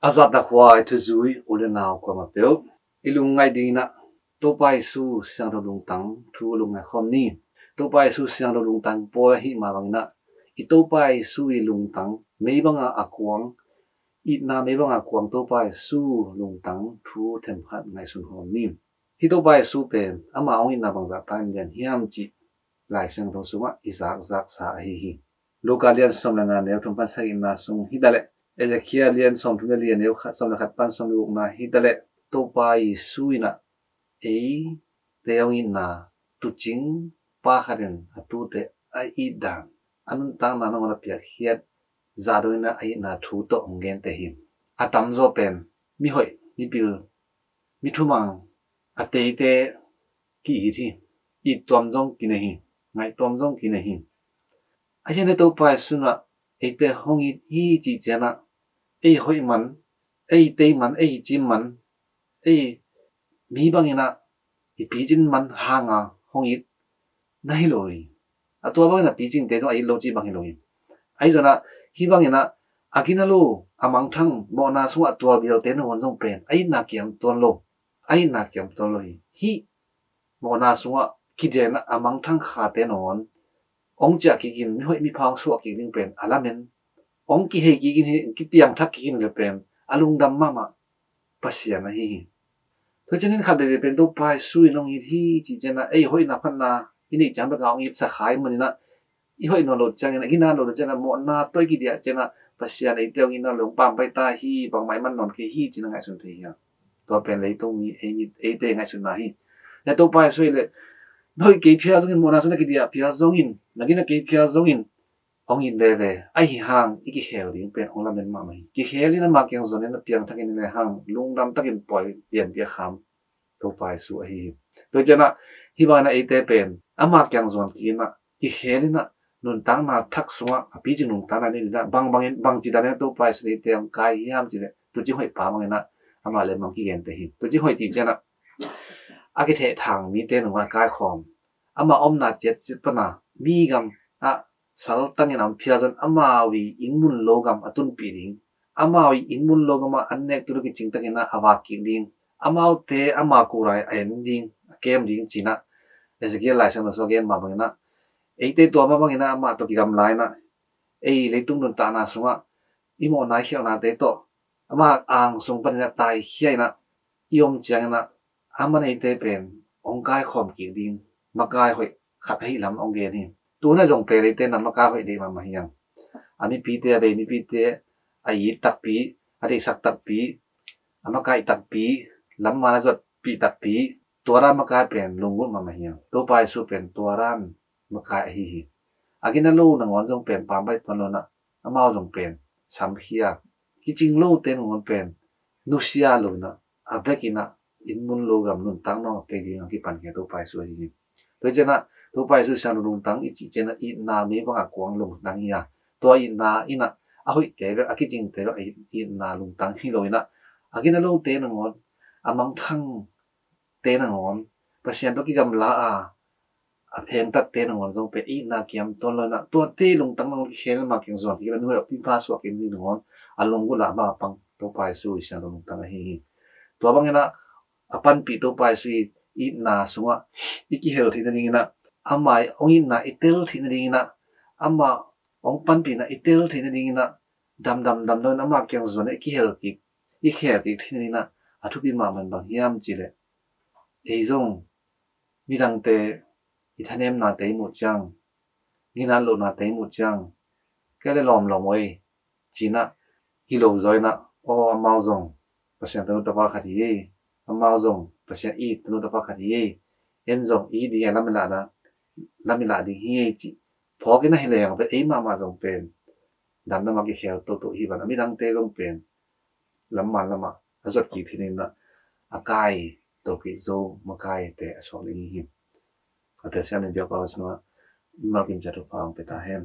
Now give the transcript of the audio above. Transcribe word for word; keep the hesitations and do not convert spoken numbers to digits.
A zahtakhuai thuzui u le nau kuamah peuh, i lungngaih dingin ah Topa Jesu siangtho lungtang thu lungngaih khawm ni. Topa Jesu siangtho lungtang pawi ahih mah bangin ah i Topa Jesu i lungtang meibanga a kuang, itna meibanga a kuang Topa Jesu lungtang thu themkhat ngaihsun khawm ni. Hih Topa Jesu pen ama hong itna bangzah takin lian hiam cih Lai Siangtho sungah i zakzaksa ahi hi. Luka lian sawm le nga neu thum pan sagihna sung hi ta leh, Ezekiel lian sawm thum le li a neu khat, sawm le khat pan sawm le gukna hi ta leh, Topa Jesu in ah eite hong itna, tuucing pa khat in a tuute a it dan, a nuntakna nangawn a piakkhiat zah dongin ah a itna thu tawh hong gente hi. A tamzaw pen mihoih, mipil, mi thumang, a teite ki-it hi. It tuam zong kinei hi, ngaih tuam zong kinei hi. Ahi zongin Topa Jesu in ah eite hong it hi cih ciangin ah ei hoih man, ei tei man, ei cim man, ei mi bangin ah i picin man hanga hong it na hi lo hi. A tua bangin a picingte zong a it lo cih bang hi lo hi. Ahi zongin ah hih bangin ah a gina lo, a mangthang, mawhna sungah tual bialte nangawn zong pen a itna kiam tuan lo, a itna kiam tuan lo hi. Hih mawhna sungah kidian a mangthang khate nangawn hong ciah kikin, mihoih mipha hong suah kik ding pen a lamen, hong kihei kikin hi, kipiangthak kikin le pen a lungdam mahmah Pasian ahi hi. Tua ciangin khat veve pen Topa Jesu in hong it hi cih ciangin ah ei hoihna phatna i neih ciang bek a hong itsak hi manin ah i hoih nawn loh ciangin ah, i gina nawn loh ciangin ah, mawhna tawh i kidiah ciangin ah Pasian eite hong itna lo hong pampai ta hi, bangmah i man nawn kei hi ci-in a ngaihsun thei hi. Tua pen leitung mi ei, eite ngaihsutna hi. Na Topa Jesu hi leh, na hoih kei phial zongin, mawhna sungah na kidiah phial zongin, na gina kei phial zongin, hong it veve, ahi hang i kikhel ding pen hong lamen mahmah hi. Kikhel in ama kiang zuan in a piangthak in le hang lungdam takin pawi pianpih kham Topa Jesu ahi hi. Tua ciangin ah hih bangin ah eite pen ama kiang zuan kik in ah, kikhel in ah nuntakna thak sungah a picing nuntakna nei in ah, bang bangin, bangci danin Topa Jesu in eite hong kai hiam cih leh, tuucing hoih pa bangin ah ama leh mang kigente hi. Tuucing hoih cih ciangin ah a kithehthang mite nangawn a kaikhawm, ama omna ciatciat pan a mi gam ah saltangin a om phial zong amau i inn mun lo gam a tunpih ding, amau i inn mun lo gam ah an nek tu kicing takin ah a vak kik ding, amaute ama kurai a en ding, a kem ding ci-in ah Ezekiel Lai Siangtho sung a gen mah bangin ah eite tua mah bangin ah amah tawh kigamla in ah ei leitung nuntakna sungah i mawhna i khialhnate tawh ama ang sung panin ah taikhia in ah i om ciangin ah a man eite pen hong kaikhawm kik ding makai hoih khat ahih lam hong gen hi. Tu-in ah zong pen eite in ah makai hoih deih mahmah hi hang. A mipite, a vei mipite a it takpi, a deihsak takpi, a makai takpi, lamman a zuatpih takpi, tua dan makai pen lunggulh mahmah hi hang. Topa Jesu pen tua dan makai ahi hi. A gina lo nangawn zong pen pambaih tuan lo in ah amau zong pen samkhia, kicing lote nangawn pen nusia lo in ah a vekin ah inn mun lo gam nuntak nawng a pia ding a kipankhia Topa Jesu ahi hi. Tua ciangin ah Topa Jesu siangtho lungtang i cih ciangin ah itna meibang a kuang lungtang hi a, tua itna in ah a hoihte bek, a kicingte bek a itna lungtang hi lo in ah a gina lote nangawn, a mangthang te nangawn, Pasian tawh kigamla a, a phengtatte nangawn zong pen itna kiam tuan lo in ah, tuate lungtang nangawn kikhel, ama kiang zuan kik in ah mihoih mipha suah kik ding nangawn a lunggulh a ama pang Topa Jesu i siangtho lungtang ahi hi. Tua bangin ah a panpih Topa Jesu i itna sungah i kihel theih nadingin ah, ama hong itna i tel theih nadingin ah, ama hong panpihna i tel theih nadingin ah, damdam damdam in ama kiang zuan ah i kihel kik, i khel kik theih nadingin ah a thupi mahmah in bang hiam cih leh, ei zong midangte i thanemnate i muh ciang, ginatlohnate i muh ciang, kei leh lawmlawm oi ci-in ah hi lo zaw in ah, aw, amau zong Pasian tanu tapa khat hi ei, amau zong Pasian it tanu tapa khat hi ei, en zong it ding a lam i lah, lam i lah ding hi ei cih phawk in ah hi leng pen ei mahmah zong pen damdam a kikhel toto hi van a, midangte zong pen lamman lamah a zuat kik theih nadingin ah a kai to kik zo makaite a suak ding hi. A telsiam in biakpa sungah mimal kim ciat thupha hong pia ta hen.